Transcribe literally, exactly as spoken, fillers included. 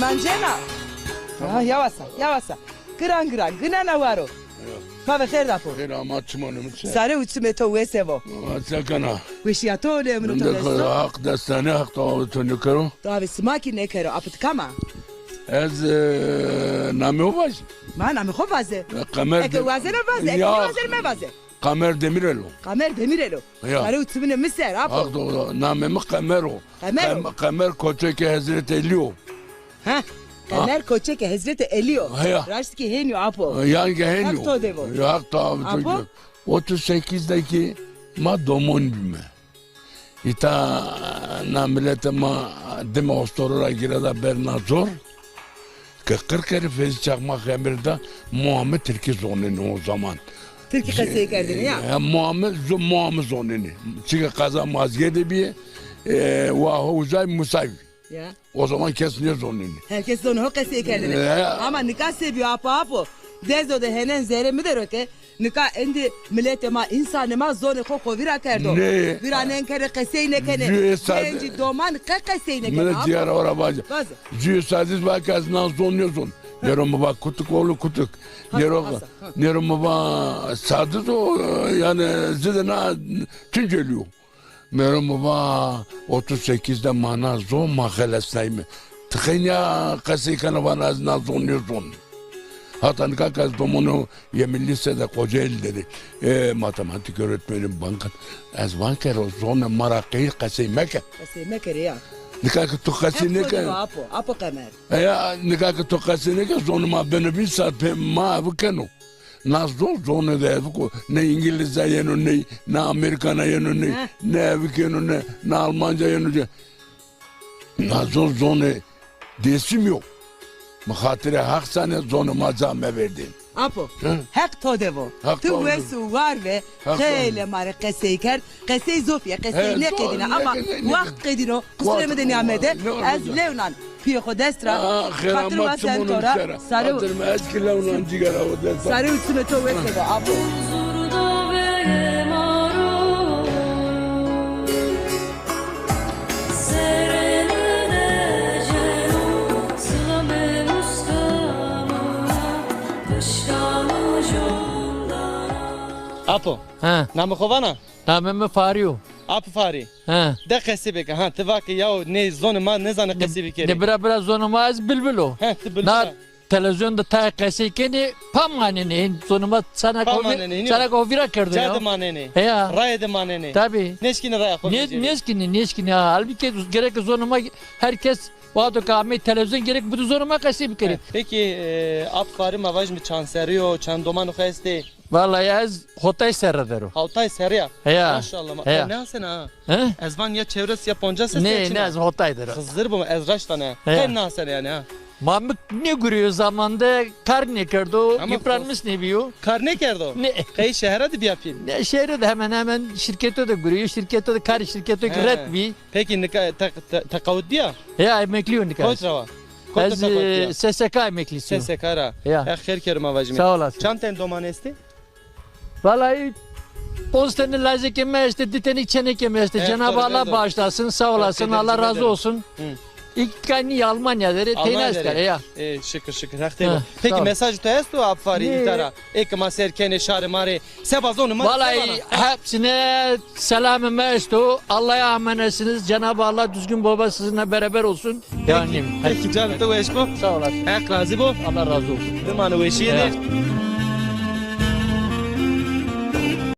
Ancena. Ha, yawasa, yawasa. Giran giran, ginena waro. Ma ve xêr de apo. Xêr ama, çimanê mi se. Sare û çimê to wese vo. Ma se kena. Weşîya to, lê min to desto. Haq destane, Haq to awe to nêkero. To awe sima kî nêkero, apo ti kam a? Ez, e, namê xo vaj. Ma namê xo vaze. E, Qemer. Eke wazena vaze, eke nêwazena mevaze. Qemer Demîrel o. Qemer Demîrel o. Ya. Sare û çimanê mi ser, apo. Haq do, namê mi Qemer o. Qemer o. Qem-, Qemer koçekê Hezretî Elî yo. Ha, Qemer koçekê Hezretî Elî yo. Ha, ya. Raşt kî hênî yo, apo. Yan kî hênî yo. Haq to de vo. Ya, Haq to awe to. Apo? Otuz sekiz de kî ma domon bîme. Îta na miletê ma dime ostoro ra gireda berna zor. Ke qir kerî Feyzî Çakmak emir da, ma ame tirkî zonenî o zaman. Tirkî qesey kerdêne ya? E, ma ame zo-, ma ame zonenî. Çike qeza Mazgê de bîye, e, wa ho uzay Musay. Ya. O zaman kes nêzonenî. Her kes zonê ho qesey kerdêne. E. Ama nika se bîyo apo, apo? Dezo de henen zerê mi der o ke, nika endî miletê ma, însanê ma zonê xo xo vîra kerdo. Nê. Vîra nêkenê, qesey nêkenê. Jûyê sade. Gencî doman qe qesey nêkenê. Milet diyara ora vaje. Vaze. Jûyê sade va ke ez na zon nêzon. Nêro mi va kutik oğlu kutik. Hasa, nêro, hasa, ha. Nêro mi va sade o, yanî zide na Tuncelî yo. Nêro mi va otuz sekiz de ma na zon ma xelesnayîme. Ti qey nîya qesey kena vana ez na zon nêzon. Hata nika ke ez domonê yeme lîse de Kocaeli de rê, e, matematîk öğretmeni, banka, ez van ke ro zonê ma ra qey qesey meke. Qesey mekerê ya. Nika ke tu qesey nêke. Hep xo dîyo apo, apo Qemer. E ya, nika ke tu qesey nêke, zonê ma beno vîst saat pê ma evi keno. Na zon zonê de evi ko, ne Îngilizca yeno, ne, ne Amerîkana yeno, ne, ne evi keno, ne, ne Almanca yeno, ne. Na zon zonê Dêsim yo. Mi xatirê Haq sanê zonê ma ca meverdên. Apo, Heq to de vo. Tu wes û war ve, xeylê ma rê qesey kerd. Qesey zofîye, qesey nêqedîna ama waxt qedîno. Qusurê mi de nîyamede. Ez lewnan pîyê xo dest ra. Xatir wasen to ra. Sare û çimê to wes vo, apo. Apo. Ha. Namê xo vana? Namê mi Farî yo. Apo Farî. He. De qesey bike. Ha, ti va ke yaw nê zonê ma nêzanê qesey bikerê. De bira bira zonê ma ez bilbil o. He, ti bilbil a. Na televîzyon de tayê qesey kenê, pa manenê, hên zonê ma çanak ho vîra kerdo ya. Ca de manenê. Heya. Rayê de manenê. Tabî. Nêşkînê raya xo vecîrê. Nêşkînê, nêşkînê ha. Halbukî gerek zonê ma her kes wexto ke amey televîzyon gerek bido zonê ma qesey bikerê. He. Pekî, e, Apo Farî, ma vajîme çand serrî yo, çand domanê xo estê? Vallahi ez hotay serre der o. Hotay serrî ya? Heya. Maşallah. Ma-, heya. Ez nêasena ha. He? Ez van ya çewres ya poncas estê. Nê, nê, ez hotay der o. Xizir bo, ez raşt vana. Heya. Ez nêasena yanî ha. Ma mi nêgurîyo zamande, kar nêkerdo, yıpranmış nêbîyo. Kar nêkerdo? Nê. Qey şehre de bîya pîl? Nê, şehre de hemen hemen şirketo de gurîyo, şirketo de, karê şirketo kî red bî. Pekî nika te-, te-, teqawit dîya? Heya, emeklî yo nika. Kot ra wa? Kot teqawit dîya? Ez, e, S S K emeklîsî yo. S S K ra. Ya. Heq xêr kero, ma vajîme. Sağ olasın. Çand tenî doman estê? Vallahi ponc tenî lajekê mi estê, di tenî çênekê mi estê. Cenab-ı Allah bağışlasın, sağ olasın, Allah razı olsun. Hı. Îlk kanî Almanya der ê, teyna esta ya. E, şikir, şikir. Heq tey bo. Pekî mesaj to esto Apo Farî îta ra? Ê ke ma sêr kenê şarê ma rê, seba zonê ma rê. Vallahi hepsine selamê mi esto. Allah'a emanetsiniz. Cenab-ı Allah düzgün baba sizinle beraber olsun. Yanî. Pekî, canê to weş bo. Sağ olasın. Heq razî bo. Allah razı olsun. Bimane weşîye de. Ya.